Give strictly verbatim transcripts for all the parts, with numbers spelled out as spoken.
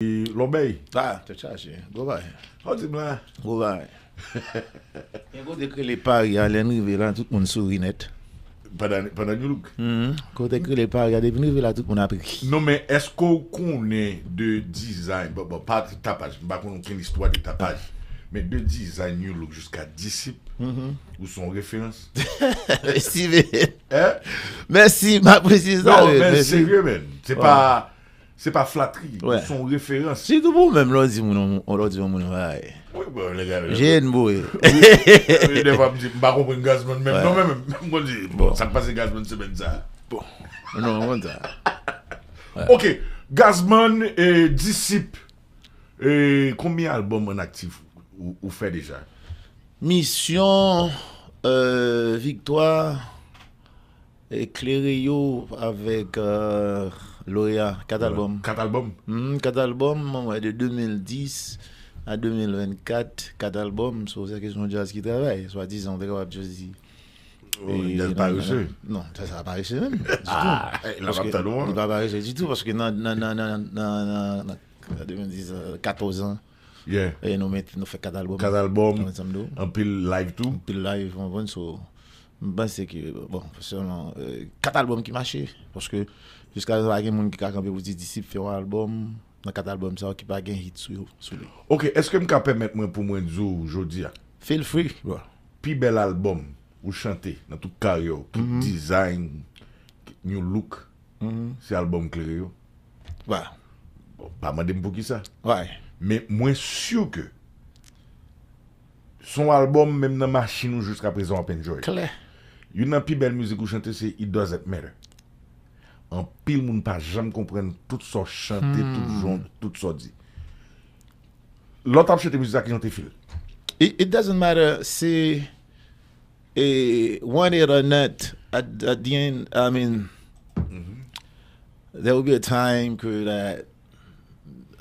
Lòbèy. Ah, tèt chaje. Gwo bagay. Sa w di m la? Gwo bagay. Gen kote k rele Pari a, lè n rive la, tout moun souri nèt. Pandan, pandan New Look? Mhm. Kote k rele Pari a, depi n rive la, tout moun ap ri. Non, men èske w konnen de design, bon, bon, pa tapaj, m pa konn okenn istwa de tapaj, men de design New Look jiska Disip, ou se yon referans? Mèsi, men. Hein? Mèsi, m apresye sa, non, men, men, mèsi. Serye, men. Se pa, se pa flatri. Wè. Ou se yon referans. Sitou pou ou menm, lè w di moun, lè w di yon moun, bagay. Wi, bon, lè gade. Jèn boy. Wi, wi, defwa, m di, m pa konprann Gazzman menm, non, men, men, m konn di, bon, sa k pase Gazzman semèn sa a? Bon. Non, m konn sa. Wè. Ok, Gazzman, eh, Disip, eh, konbyen albòm an aktif ou, ou fè deja? Misyon, eh, Viktwa, Eklere yo avèk, eh, Loya, kat albòm. Kat albòm? Mhm, kat albòm, mwen, de de mil dis a de mil vennkat, kat albòm, so, se kesyon djaz ki travay, swadizan, ou te kapab just di. Oh, eh, djaz parese? Non, djaz pa parese menm, ditou. Ah, eh, l ap tann ou an. Paske li pa parese ditou, paske nan, nan, nan de mil dis, eh, katòz an, yeah, eh, nou met, nou fè kat albòm. Kat albòm, anpil live tou. Anpil live, w konprann, so, m panse ke, bon, pèsonèlman, eh, kat albòm ki mache, paske jiska prezan pa gen moun ki ka kanpe pou di Disip fè yon albòm, nan kat albòm sa yo ki pa gen hit sou yo, sou li. Ok, èske m ka pèmèt mwen pou mwen di w jodi a? Feel free, bro. Pi bèl albòm ou chante nan tout karyè w, kit design, kit New Look, se albòm Klere yo? Wè. Bon, pa mande m poukisa. Wè. Men mwen si ke se yon albòm, menm nan machin ou jiska prezan w ap enjoy. Klè. Youn nan pi bèl mizik ou chante se It Doesn't Matter. Anpil moun pa janm konprann tout sa w chante, tout jan, tout sa w di. Lè w t ap chante mizik sa, kijan w te feel? It, it doesn't matter, se, eh, want it or not, at, at the end, I mean, there will be a time ke that,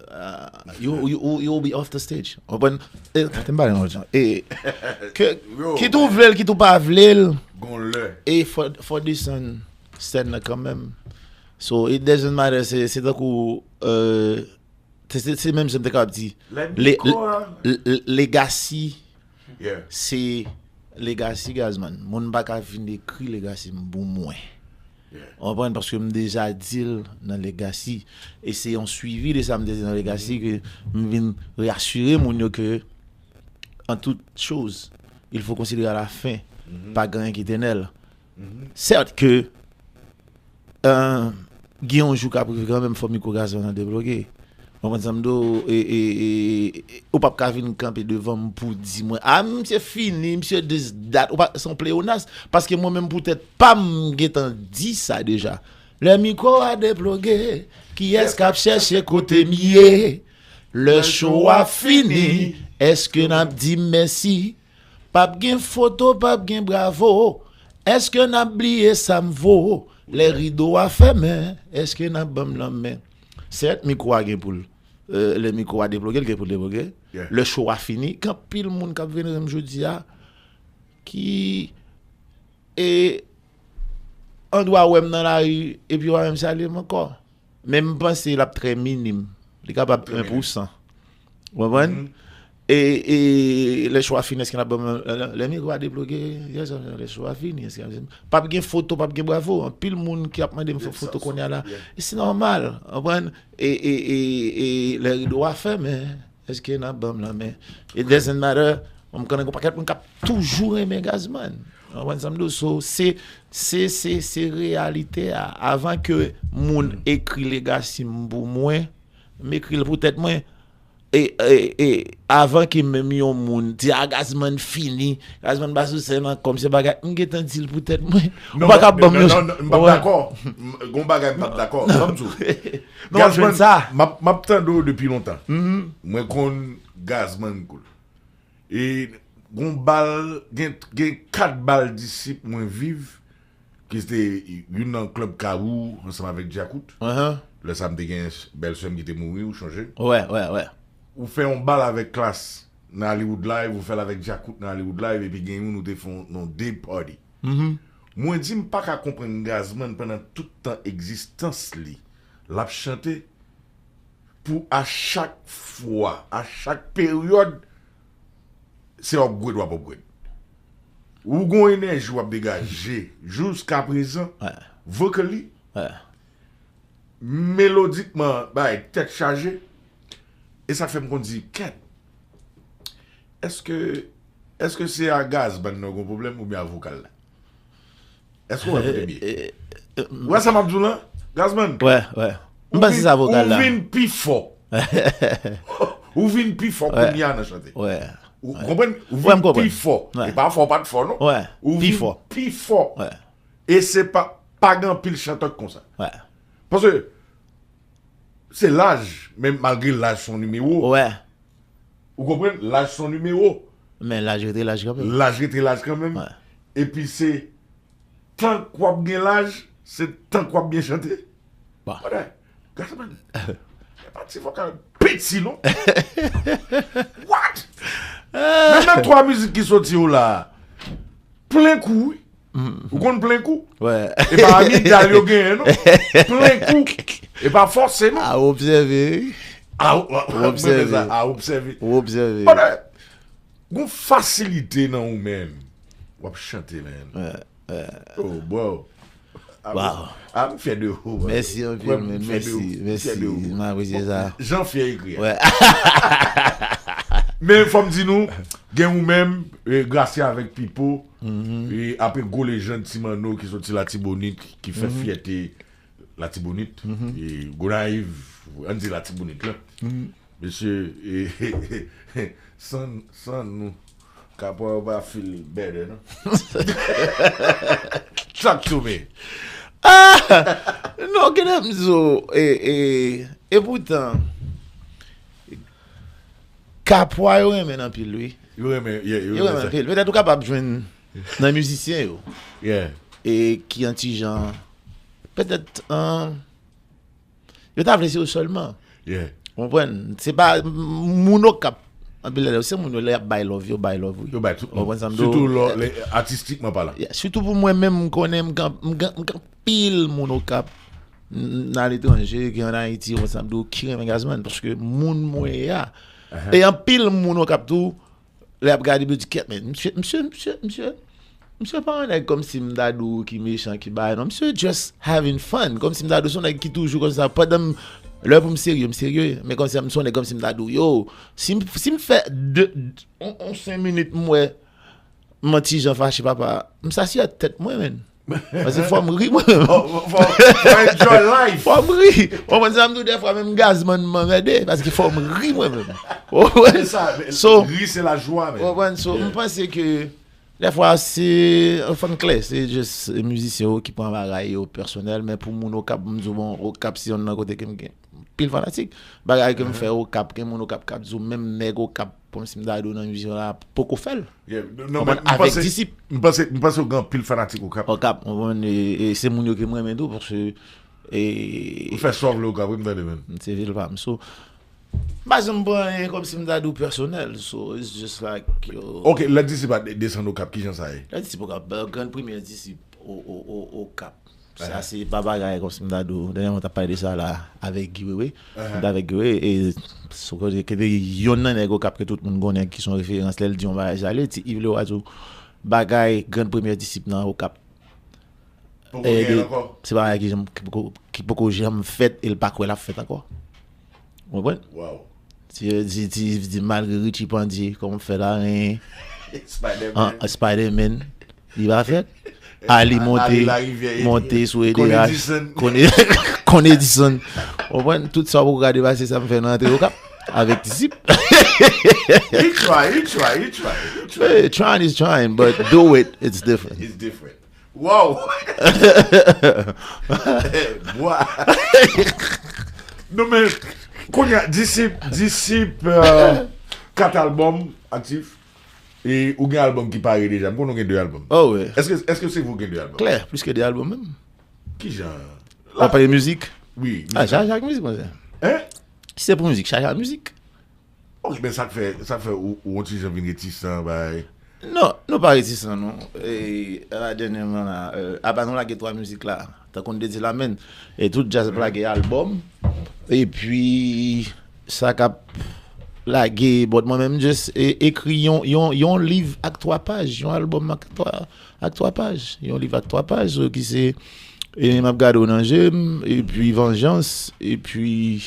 uh, you, you, you will be off the stage. Ou konprann? Eh, te m pale nan lòt jan. Eh, ke, kit ou vle l, kit ou pa vle l, gon lè, e fò, fò desann sèn nan kanmenm. So, it doesn't matter, se, se tankou, eh, se, se, se menm jan m te kapab di, le, le, le, legacy, yeah, se legacy Gazzman. Moun pa ka vin ekri legacy m pou mwen. Yeah. Ou konprann? Paske m deja di l nan legacy. E se yon swivi de sa m te di nan legacy ke m vin reasire moun yo ke, en toute chose, il faut considérer à la fin. Pa gen anyen ki etènèl. Sèt ke, eh, gen yon jou k ap rive kanmenm, fò mikwo Gazzman nan debloke. Ou konprann sa m di w? E, e, e, e, ou p ap ka vin kanpe devan m pou di mwen, "Ah, misye fini, misye this, that." Ou pa, se yon pleyonas. Paske mwen menm, pou tèt pa m, m gentan di sa deja. Lè mikwo a debloke, kiyès k ap chèche kote m ye? Lè show a fini, èske n ap di m mèsi? P ap gen foto, p ap gen bravo. Èske n ap bliye sa m vo? Lè rido a fèmen, èske n ap ban m lanmen? Sèt, mikwo a gen pou l, eh, lè mikwo a debloke, l gen pou l debloke. Yeah. Lè show a fini, gen anpil moun k ap venere m jodi a, ki, e, andwa wè m nan lari, epi yo pa menm salye m ankò. Men m panse l ap trè minim. Li kapab en pou san. Ou konprann? E, e lè show a fini, èske n ap ban m, lè, lè mikwo a debloke, yes, lè show a fini, èske p ap gen foto, p ap gen bravo. Anpil moun ki ap mande m fè foto kounye a la. E se nòmal, ou konprann? E, e, e, e lè rido a fèmen, èske n ap ban m lanmen? It doesn't matter. M konnen gen yon pakèt moun k ap toujou renmen Gazzman. Ou konprann sa m di w? So, se, se, se, se reyalite a. Avan ke moun ekri legacy m pou mwen, m ekri l pou tèt mwen. E, e, e, avan ke menm yon moun di, "Ah, Gazzman fini, Gazzman pa sou sèn ankò, misye bagay," m gentan di l pou tèt mwen. Ou pa ka ban m yon. Non, non, m p ap dakò. M, gon bagay m p ap dakò. Ban m di w. Non, Gazzman, m ap, m ap tande w depi lontan. Mwen konn Gazzman cool. E gon bal, gen, gen kat bal Disip mwen viv, ki se te youn nan klèb Kawou ansanm avèk Djakout. Lè sa a m te gen bèlsè m ki te mouri, ou chonje? Wè, wè, wè. Ou fè yon bal avèk Klass nan Hollywood Live, ou fè l avèk Djakout nan Hollywood Live, epi gen youn ou te fè yon, yon day party. Mwen di m pa ka konprann Gazzman pandan tout tan egzistans li, l ap chante, pou a chak fwa, a chak peryòd, se upgrade w ap upgrade. Ou gon enèji w ap degaje jiska prezan, vocally, melodikman, bay tèt chaje. E sa k fè m konn di, kèt, èske, èske se a Gazman nan gon pwoblèm oubyen a vokal la? Èske w wè kote m ye? Ou wè sa m ap di w lan? Gazman, wè, wè. M panse se a vokal la. Ou vin pi fò. Ou vin pi fò kounye a nan chante. Ou konprann? Ou vin pi fò. E pa fò w pa t fò, non. Ou vin pi fò. E se pa, pa gen anpil chantè k konsa. Paske se laj, men malgre laj se yon nimewo. Ou konprann? Laj se yon nimewo. Men laj rete laj kanmenm. Laj rete laj kanmenm. Epi se tank w ap gen laj, se tank w ap byen chante. Bon. Brother, Gazman, e pa ti vokal piti, non. What? Menm nan twa mizik ki soti yo la, plen kou, wi. Ou konn plen kou? E pa amigdal yo genyen, non. Plen kou. E pa fòse, non. A obsève, wi. A, a, a obsève. A obsève. Ou obsève. Gon fasilite nan ou menm. W ap chante, man. Oh, bro. Wow. I'm fyè de ou, man. Mèsi anpil, man. Mèsi, mèsi. M apresye sa. Jan fyè egri a. Men fò m di nou, gen ou menm, e, Gracia avèk Pipo, e apre gwo lejann Ti Manno ki soti Latibonit, ki fè fyète Latibonit, e Gonayiv, ann di Latibonit la. Mesye, e, san, san nou, Kapwa yo pa feel better, non? Talk to me. Ah! Non, kite m di w, e, e, e poutan, Kapwa yo renmen n anpil, wi. Yo renmen, yeah, yo renmen anpil. Petèt ou kapab jwenn nan mizisyen yo. Yeah. E ki yon ti jan, petèt, an, yo ta vle se yo sèlman. Yeah. Ou konprann? Se pa m-, moun Okap. Anpil lè, se moun yo lè y ap bay love, yo bay love, wi. Yo bay tout moun. Ou konprann sa m di w? Sitou lò, lè, atistikman palan. Yeah, sitou pou mwen menm, m konnen m gen, m gen, m gen anpil moun Okap. M, m nan letranje, ki ann Ayiti, ou konprann sa m di w, ki renmen Gazman, paske moun mwen ye a. E anpil moun Okap tou, lè y ap gade m, yo di, "Kèt, men, misye, misye, misye, misye, misye pa yon nèg kòmsi m ta di w ki mechan, ki bagay, non. Misye just having fun." Kòmsi m ta di w, se yon nèg ki toujou konsa. Pandan m, lè pou m serye, m serye. Men kòmsi m se yon nèg kòmsi m ta di w, yo, si m, si m fè de, on, on senk minit, m wè m yon ti jan fache, papa, m sa si a tèt mwen, men. Paske fò m ri mwen menm. Fò, fò, fò enjoy life. Fò m ri. Ou konprann sa m di w, dèfwa menm Gazman m anmède, paske fò m ri mwen menm. Ou konprann? Se sa, men so, ri se lajwa, men. Ou konprann? So, m panse ke dèfwa se, anfen, klè, se just mizisyen yo ki pran bagay yo pèsonèl, men pou moun Okap, m di w, bon, Okap se yonn nan kote ke m gen pil fanatik. Bagay ke m fè Okap, gen moun Okap k ap di w, menm nèg Okap, kòmsi m ta di w nan mizik la, poko fè l. Yeah, non, non, men m panse, avèk Disip. M panse, m panse w gen anpil fanatik Okap. Okap, ou konprann, e, e se moun yo ke m renmen tou, paske, e, ou fè sa w vle Okap, wi, m tande, men. Se vil pa m. So, m pa janm pran anyen kòmsi m ta di w pèsonèl. So, it's just like, yo. Ok, lè Disip a de-, desann Okap, kijan sa ye? Lè Disip Okap, euh, grann premyè Disip o, o, o, Okap. Sa se pa bagay kòmsi m ta di w. Dènyèman, m t ap pale de sa la avèk Guy Wewe. M t avèk Guy Wewe, e sou kote, ke te yonn nan nèg Okap ke tout moun konnen ki se yon referans, lè l di yon bagay, sa vle di, Yves Leroy di w, bagay grann premyè Disip nan Okap. Poko genyen ankò. Se bagay ki janm, ki poko, ki poko janm fèt e l pa kwè l ap fèt ankò. Ou konprann? Wow. Ti, ti, ti, ti, malgre Richie Pandye, kòman fè la, en, Spider-Man. An, Spider-Man, li pa fèt. Ali monte, monte sou E D H. Kon Edison. Kon Edison. Ou konprann? Tout sa ou poko ka depase sa m fè nan antre Okap avèk Disip. He try, he try, he try, he try. Hey, trying is trying, but do it, it's different. It's different. Wow! Bwa! Non, men, kounye a, Disip, Disip, euh, kat albòm aktif. E ou gen albòm ki pare deja. M konnen w gen de albòm. Oh, wi. Èske, èske se vre w gen de albòm? Klè, plis ke de albòm menm. Kijan? W ap pale mizik? Wi. Ah, chaje ak mizik, monchè. Hein? Si se pou mizik, chaje ak mizik. Ok, men sa k fè, sa k fè ou, ou yon ti jan vin retisan, bay? Non, nou pa retisan, non. E, la, dènyèman la, euh, apa nou lage twa mizik la, tankou n te di la, men, e tout djaz ap lage albòm. Epi, sa k ap lage, but mwen menm just e- ekri yon, yon, yon liv ak twa paj, yon album ak twa, ak twa paj, yon liv ak twa paj, so ki se e m ap gade w nan je m, epi Vengeance, epi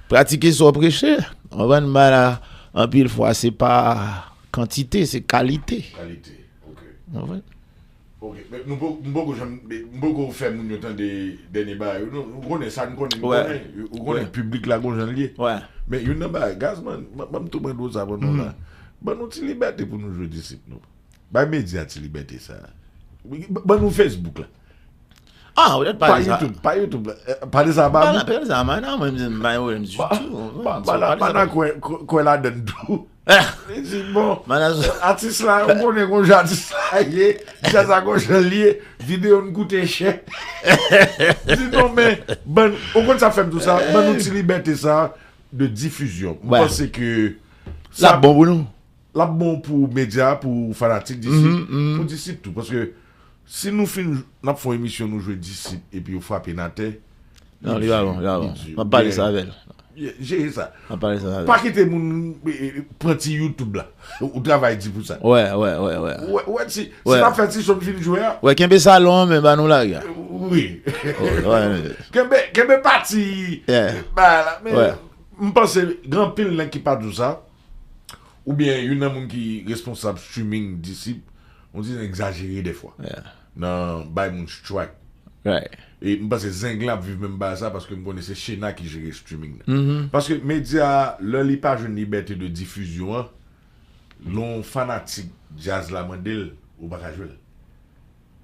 Pratike sa w preche. Konprann? Bagay la, anpil fwa, se pa kantite, se kalite. Kalite. Ok. Konprann? Ok. Men nou po- nou poko janm, nou poko fè moun yo tande dènye bagay yo. Nou, ou konnen sa, nou konnen, nou Wè. konnen. Ou konnen Wè. Piblik la gon jan l ye. Wè. Men youn nan bagay, Gazman, m ap tou mande w sa pandan la. Ban nou ti libète pou nou jwe disip nou. Bay medya ti libète sa. Ban nou Facebook la. Ah, ou dèt Pa pale sa. YouTube, pa YouTube la. Eh, pale sa ba Pale, nou. Pale sa, man, non, mwen, mwen, mwen, mwen, Ba- ba- Bana kwè kwè- kwè ladann tou. Li di bon, Mana, atis la, ou konnen konjan atis la ye, jazz la konjan l ye, videyo n koute chè. Di non, men, ban, ou konn sa fè m tou sa, ban nou ti libète sa de difizyon. Mwen Wè. Panse ke L ap bon pou nou. L ap bon pou medya, pou fanatik disip, Mhm, mhm. Pou disip tou. Paske si nou fin, n ap fè yon emisyon, nou jwe disip, epi yo frape n atè. Non, li pa bon, li pa bon. M ap pale sa avè l. Jere sa. M ap pale sa avè l. Pa kite moun eh, eh, pran ti YouTube la. Ou travay di pou sa. Wè, wè, wè, wè. Wè, wè, si si Wè. n ap fè ti show n fin jwe a. Wè, kenbe salon an, men ba nou lage. Wi. Wè. Kenbe, kenbe pati. Yeah. Ba la, men Wè. m panse gen anpil nèg ki pa di w sa. Oubyen youn nan moun ki responsab streaming disip, on dirait egzajere defwa. Yeah. Nan bay moun strike. Right. E m panse Zenglen ap viv menm bagay sa paske m konnen se Shena ki jere streaming nan. Mhm. Paske medya a, lè li pa jwenn libète de difizyon an, lè yon fanatik djaz la mande l, ou pa ka jwe l.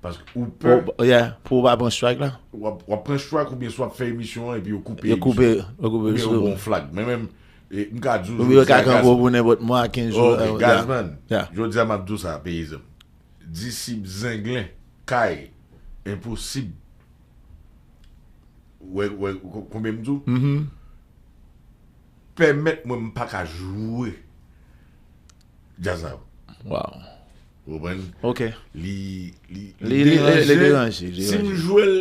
Paske ou pè, Pou, yeah, pou w pa pran strike la. w ap, w ap pran strike oubyen swa w ap fè emisyon an epi yo koupe Yo emisyon koupe, an. yo koupe Oubyen yo sou. Bon flag. Men menm, e, m ka di w, Oubyen yo jodi a, ka kanpe w Gazman. Pou nenpòt mwa, kenz jou. Ok, euh, Gazman. Yeah. Jodi a, m ap di w sa, peyizan. Disip, Zenglen, Kay, enposib. Wè, wè, ko- konbyen m di w? Mhm. Pèmèt mwen m pa ka jwe djaz la. Wow. Ou konprann? Ok. Li, li, Li- li- li- li deranje, li Si m deranje. jwe l,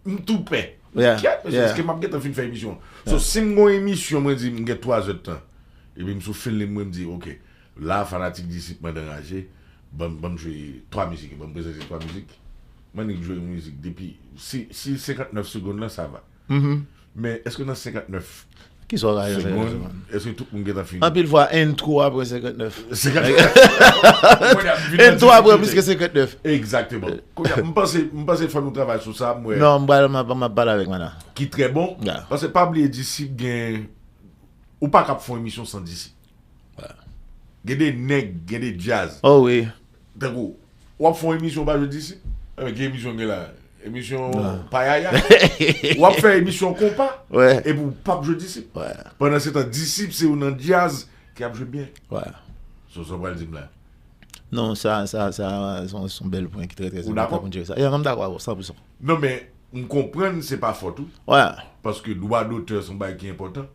m tou pè. Yeah, Kèt, mesye, yeah. Èske m ap gentan fin fè emisyon? So, si m gon emisyon, mwen di, m gen twa zè tan. Epi m sou feeling mwen, m di, ok, la, fanatik disip mwen anraje, ban m- ban m jwe twa mizik, ban m prezante twa mizik. Mwen nik jwe yon mizik depi, si, si senkantnèf segonn lan, sa va. Mhm. Men, èske nan senkantnèf Ki sa w ka jwenn segonn, senkantnèf? Èske tout moun gentan fini? Anpil fwa, intro apre senkantnèf. Senkantnèf. Intro apre plis ke senkantnèf. Egzakteman. Kounye a, m panse, m panse fò nou travay sou sa, m wè. Non, m pral, m ap m ap pale avèk mana. Ki trè bon. Yeah. Paske pa bliye disip gen, ou pa kap fè yon emisyon san disip. Gen de nèg, gen de djaz. Oh wi. Tankou, w ap fè yon emisyon, w pa jwe disip. Enben, ki emisyon gen la? Emisyon payaya. W ap fè emisyon konpa, Wè. Epi w pap jwe disip. Wè. Pandan se tan, disip se yon nan djaz ki ap jwe byen. Wè. So, sa w pral di m la. Non, sa, sa, sa, se yon, se yon bèl pwen ki trè, trè Ou dakò? Pou n jere sa. Yeah, m dakò avè w, san pou san. Non, men, m konprann se pa fòt ou. Wè. Paske dwa dotè se yon bagay ki enpòtan.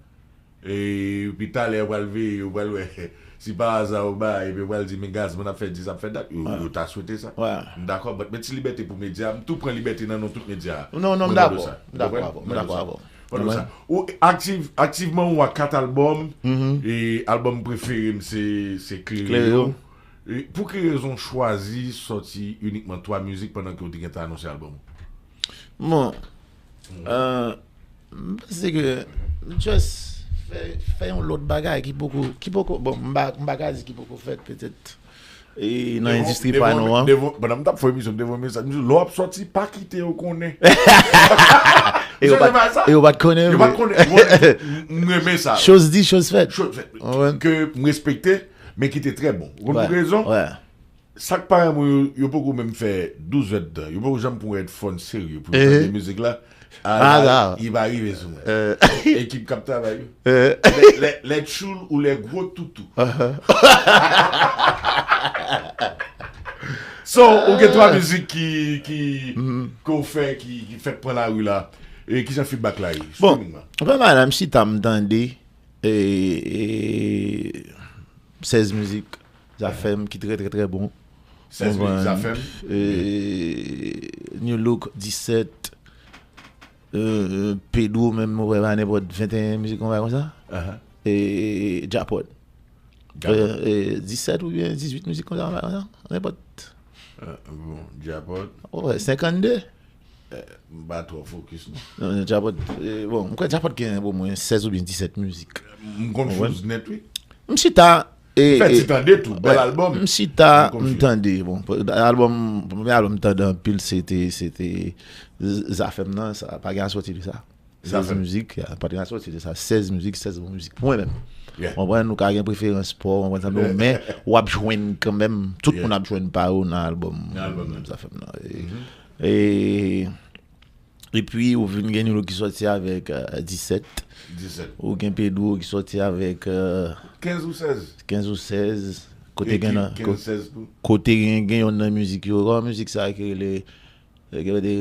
E, epi talè, yo pral veye, yo pral wè. Si pa aza, yo bay, epi yo pral di, men Gazman ap fè dis, ap fè dat. Yo, yo ta swete sa. Wè. M dakò, but men ti libète pou medya, m tou pran libète nan non tout medya. Non, non, m Mwen mande dakò. sa. M dakò Mwen avè w. M mande dakò sa. Avè w. Mwen mande sa. Ou aktiv, aktivman ou a kat albòm, e albòm prefere m se, se Klereo. Klereo. E pou ki rezon chwazi sòti inikman twa mizik pandan ke w te gentan anonse albòm ou? Bon, euh, m panse ke m just fè, fè yon lòt bagay ki poko, ki poko, bon, m pa, m pa ka di ki poko fèt, petèt, e nan endistri pa nou an. Devan, pandan m t ap fè emisyon, m te voye mesaj, m di, lè w ap sòti, pa kite yo konnen. E yo pa t konnen. Yo pa t konnen. M renmen sa. Chose dit, chose faite. Ke m respekte, men ki te trè bon. Ou konn pou ki rezon? Sa k pa renmen yo, yo poko menm fè douz èdtan. Yo poko janm pran yon èdfòn serye pou yo tande mizik la. Aza, li pa rive sou mwen. Ekip k ap travay yo. Lè, lè, lè tchoul ou lè gwo toutou. So, ou gen twa mizik ki, ki, ke w fè, ki, ki fèk pran lari la. E kijan feedback la ye? Bon, pa mal, m chita, m tande, e, e, sèz mizik, Zafèm, ki trè, trè, trè bon. Sèz mizik Zafèm. E, New Look, disèt, e, Pedro, menm, mwen wè pa nenpòt venteyen mizik, yon bagay konsa. e, Djapòt. E, e, disèt oubyen dizuit mizik konsa, nenpòt. Bon, Djapòt. Wè, senkannde. M pa twò fokis non. Djapòt, bon, m kwè Djapòt gen bon mwen sèz oubyen disèt mizik. M konfyouz nèt wi. M chita. Fè ti tande tou, bèl albòm. M chita, m tande. Bon, albòm, premye albòm m tande anpil, se te, se te Zafèm nan, sa pa gen a sòti de sa. Sèz mizik, pa gen a sòti de sa. Sèz mizik, sèz bon mizik. Pou mwen menm. Konprann, ou ka gen preferans pa w, konprann sa, men w ap jwenn kanmenm, tout moun ap jwenn pa yo nan albòm Zafèm nan. E, epi, ou vin gen Nilo ki sòti avèk disèt. Ou gen Pedro ki sòti avèk kenz ou sèz. Kenz ou sèz. Kote gen nan. Kote gen, gen yon nan mizik yo. Kòman mizik sa ki rele. Gen de.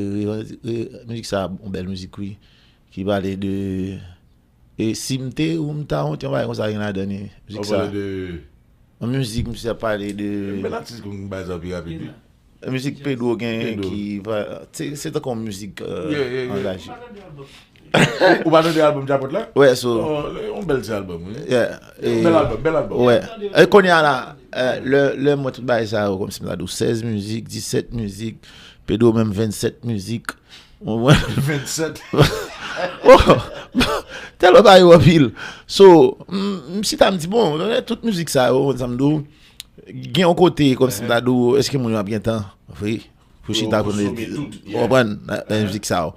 Mizik sa, yon bèl mizik, wi. Ki pale de. E si m te ou m ta, yon bagay konsa gen ladan li. Mizik sa. Yon mizik, misye ap pale de. Bèl atis konn bay sa pi rapid wi. Mizik Pedro gen ki pa. Se tankou yon mizik angaje. Ou pa tande albòm Djapòt la? Wè, so. Yon bèl ti albòm wi. Bèl albòm, bèl albòm. Wè. E kounye a la, lè, lè mwen tout bagay sa yo, kòmsi m ta di w sèz mizik, disèt mizik, Pedro menm vennsèt mizik. Vennsèt. Tèlman bagay yo anpil. So, m chita m di, bon, tout mizik sa yo, sa m di w, gen yon kote, kòmsi m ta di w, èske moun yo ap gen tan vre? Pou chita pou konprann nan mizik sa yo.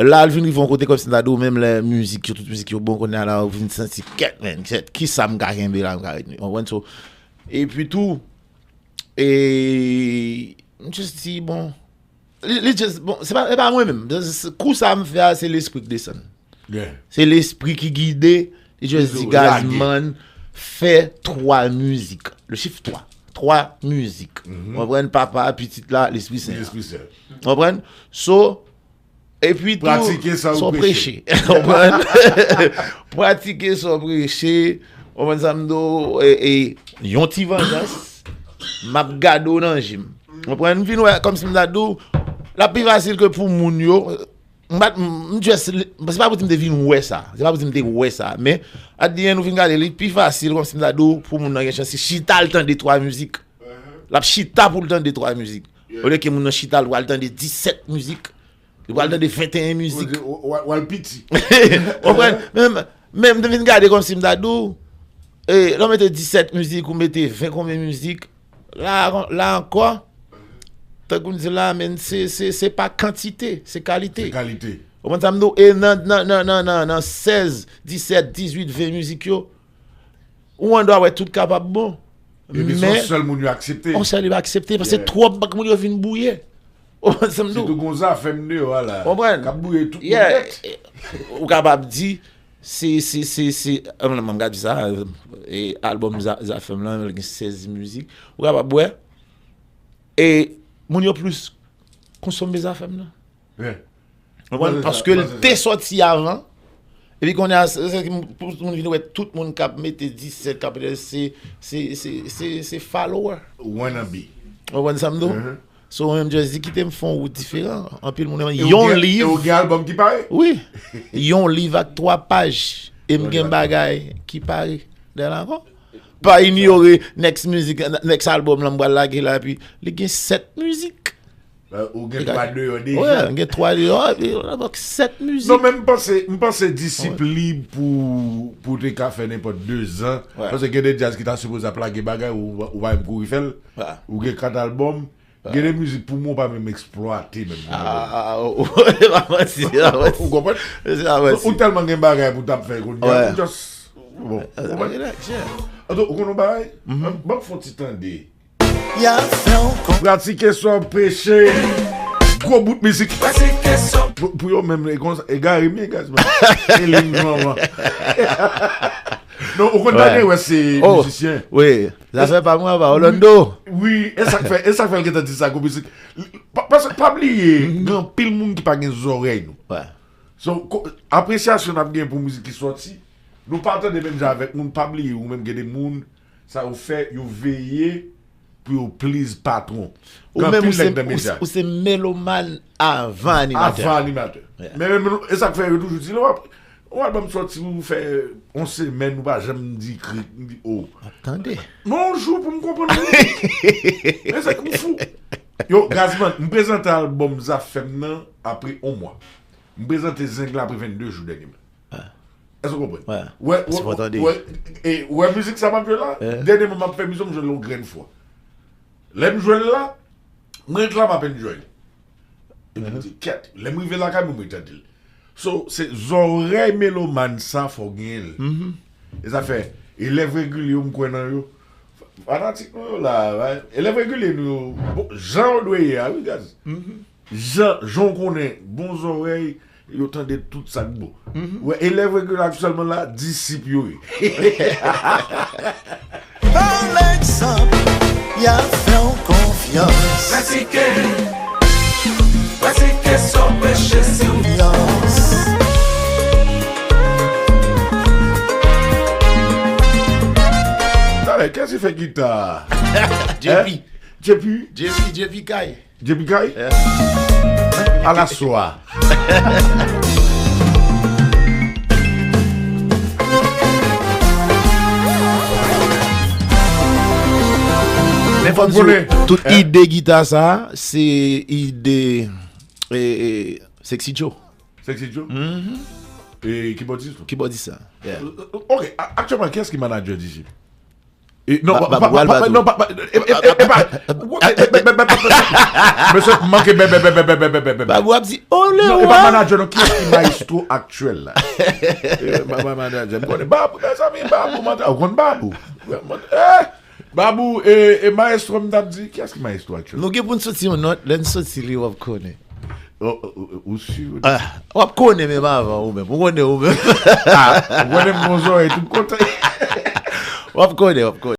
La, l vin rive yon kote kòmsi m ta di w, menm lè mizik yo, tout mizik yo bon, kounye a la, ou vin santi kèt, men, kèt, kisa m ka kenbe la, m ka reteni. Konprann? So, epi tou, e, m just di, bon, li, li just, bon, se pa, se pa mwen menm. Kou sa m fè a, se lespri k desann. Se lespri ki gide, li just di, Gazman, fè twa mizik. Le chiffre twa. Twa mizik. Konprann? Papa, Pitit la, Lespri Sen. Konprann? So, epi tou, pratike sa w preche. Konprann? Pratike sa w preche. Konprann sa m di w, e, e, yon ti vanjans, m ap gade w nan je m. Konprann? M vin wè, kòmsi m ta di w, l ap pi fasil ke pou moun yo, m pa t, m, m just, se pa pou di m te vin wè sa. Se pa pou di m te wè sa. Men, at the end, ou vin gade, li pi fasil, kòmsi m ta di w, pou moun nan gen chans, li chita l tande twa mizik. L ap chita pou l tande twa mizik. Olye ke moun nan chita, l pral tande disèt mizik. Li pral tande venteyen mizik. W al piti. Konprann? Men, men m te vin gade kòmsi m ta di w, e, lè w mete disèt mizik, ou mete ven konbyen mizik, la, la ankò, tankou m di la, men se, se, se pa kantite, se kalite. Se kalite. Ou konprann sa m di w? E nan, nan, nan, nan, nan, nan sèz, disèt, dizuit, ven mizik yo, ou andwa wè tout kapab bon. Epi se yon sèl moun yo aksepte. Yon sèl yo aksepte, paske twòp bank moun yo vin bwouye. Ou konprann sa m di w? Sitou gon Zafèm deyò a la. Konprann? K ap bwouye tout moun nèt. Ou kapab di, se, se, se, se, mwen, mwen, m ka di sa, e, albòm Za-, Zafèm lan, li gen sèz mizik. Ou kapab wè, e, moun yo plis konsome Zafèm lan. Konprann? Paske l te sòti avan. Epi kounye a, se, se, pou moun vin wè tout moun k ap mete disèt, k ap mete se, se, se, se, se follower. Wannabe. Ou konprann sa m di w? So, mwen menm, just di, kite m fè yon wout diferan. Anpil moun, yon liv. E ou gen albòm ki pare? Wi. Yon liv ak twa paj. E m gen bagay ki pare. Dèyè la ankò. Pa inyore next music, next album lan m pral lage la, epi li gen sèt mizik. Ou gen twa deyò deja. Wi, m gen twa deyò, epi la bòk sèt mizik. Non, men m panse, m panse disip lib pou, pou te ka fè nenpòt dezan. Paske gen de djaz ki ta sipoze ap lage bagay, ou, ou pa menm kouri fè l. Ou gen kat album. Gen de mizik pou mwen ou pa menm eksplwate menm. Ah, se pa manti, se pa manti. Ou konprann? Se pa manti. Ou tèlman gen bagay pou w t ap fè kounye a, ou just, bon, ou konprann? Anto, ou konn yon bagay? Ban m fè yon ti tande. Pratike sa w preche. Gwo bout mizik. Pou, pou yo menm, e konsa, egare m ye, Gazman. E li m manman. Non, ou konn bagay, wè, se mizisyen. Wi, zafè pa mwen, pa Orlando. Wi, e sa k fè, e sa k fè l gentan di sa, gwo mizik. Pa, pa, pa bliye, gen anpil moun ki pa gen zòrèy nou. So, ko-, apresyasyon n ap gen pou mizik ki sòti, nou pa tande menm jan avèk moun, pa bliye, ou menm gen de moun, sa yo fè, yo veye pou yo please patwon. Ou menm ou se, ou se melomàn avan animatè. Avan animatè. Men, men, men, e sa k fè yo toujou di, lè w ap, Yon albòm sòti, ou fè yon semèn, ou pa janm di krik, m di, oh. Ap tande. Men yon jou pou m konprann li. Men se m fou. Yo, Gazman, m prezante albòm Zafèm nan apre yon mwa. M prezante Zeng la apre vennde jou dènyèman. Èske w konprann? Wè, wè, wè, e, wè mizik sa m ap jwe la? Dènyèman m ap fè mizik, m jwe l yon grenn fwa. Lè m jwe l la, m ret la, m ap enjoy li. Epi m di, kèt, lè m rive lakay mwen, mwen tande l. So, se zòrèy melomàn sa, fò w genyen l. E sa fè, elèv regilye yo, m kwè nan yo. Fanatik nou yo la, elèv regilye nou yo, bon, jan yo dwe ye a, wi, Gaz. Jan, jan w konnen, bon zòrèy, yo tande tout sa k bon. Wè, elèv regilye aktyèlman la, disip yo ye. Pa egzanp, y ap fè w konfyans. Pratike, pratike sa w preche si w. Konfyans. Talè, kiyès ki fè gita a? J P. J P? J P, J P Kay. J P Kay? Alaswa. Men fò m di w, tout ide gita sa, se ide, e, e, Sexy Joe. Sexy Joe? E kibòdis tou? Kibòdis sa. Ok, aktyèlman, kiyès ki manadjè D J? E, non, pa, pa, pa, non, pa, pa, e, e, e, e, pa, mesye, manke bè, bè, bè. Babou ap di, oh, le roi. Non, e pa manadjè, non, kiyès ki mayestwo aktyèl la? E, pa, pa manadjè, m konnen Babou, mezanmi, Babou, mantè, ou konn Babou? Eh, Babou, e, e mayestwo, m t ap di, kiyès ki mayestwo aktyèl? Nou gen pou n soti yon nòt, lè n soti li, w ap konnen. Ou, ou, ou, ou si? Ah, w ap konnen menm avan ou menm. Ou konnen ou menm. Ah, ou konnen m gon zòrèy tout kote. W ap konnen, w ap konnen.